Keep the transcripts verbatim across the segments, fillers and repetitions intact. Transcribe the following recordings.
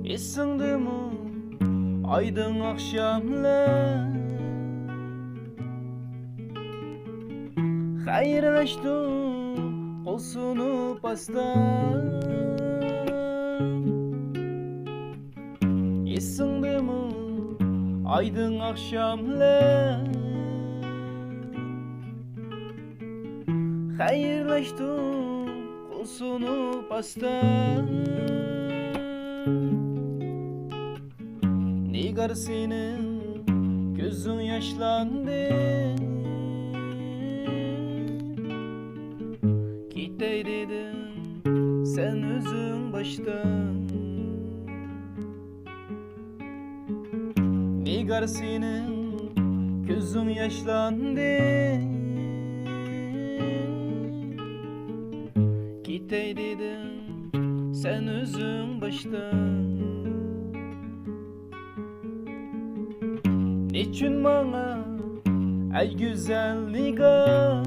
ئېسىڭدىمۇ ئايدىڭ ئاخشاملار؟ خەيرلەشتۇق قول سۇنۇپ ئاستا. ئېسىڭدىمۇ ئايدىڭ ئاخشاملار؟ خەيرلەشتۇق قول سۇنۇپ ئاستا. نىگار، سېنىڭ كۆزۈڭ ياشلاندى. كېتەي دېدىڭ سەن ئۆزۈڭ باشتا. نىگار، سېنىڭ كۆزۈڭ ياشلاندى. كېتەي دېدىڭ سەن ئۆزۈڭ باشتا. نېچۈن ماڭا، ئەي گۈزەل نىگار،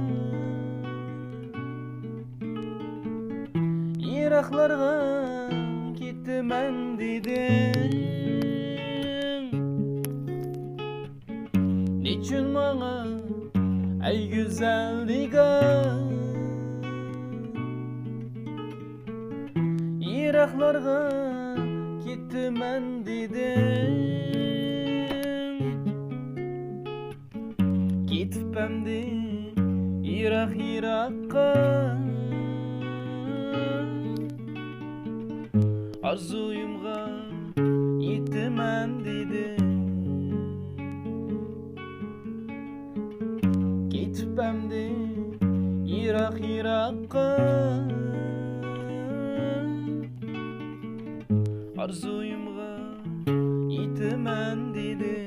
يىراقلارغا كېتىمەن دېدىڭ؟ نېچۈن ماڭا، ئەي گۈزەل نىگار، يىراقلارغا كېتىمەن دېدىڭ؟ كېتىپ ئەمدى يىراق يىراققا، ئارزۇيۇمغا يېتىمەن دېدىڭ. كېتىپ ئەمدى يىراق يىراققا، ئارزۇيۇمغا يېتىمەن دېدىڭ.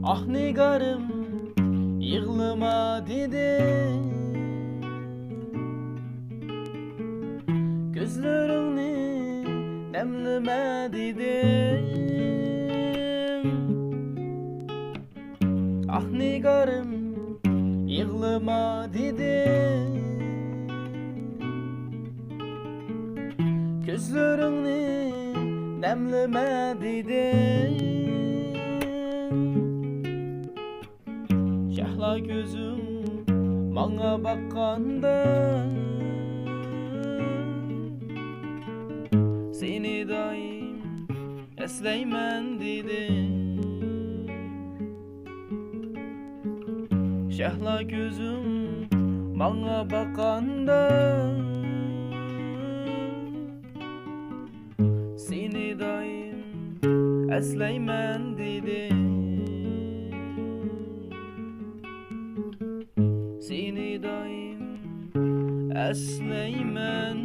ئاھ نىگارىم، يىغلىما دېدىم. كۆزلىرىڭنى نەملىمە دېدىم. ئاھ نىگارىم، يىغلىما دېدىم. كۆزلىرىڭنى نەملىمە دېدىم. شەھلا كۆزۈڭ ماڭا باققاندا، سېنى دائىم ئەسلەيمەن دېدىم. شەھلا كۆزۈڭ ماڭا باققاندا، سېنى دائىم ئەسلەيمەن دېدىم. سېنى دائىم ئەسلەيمەن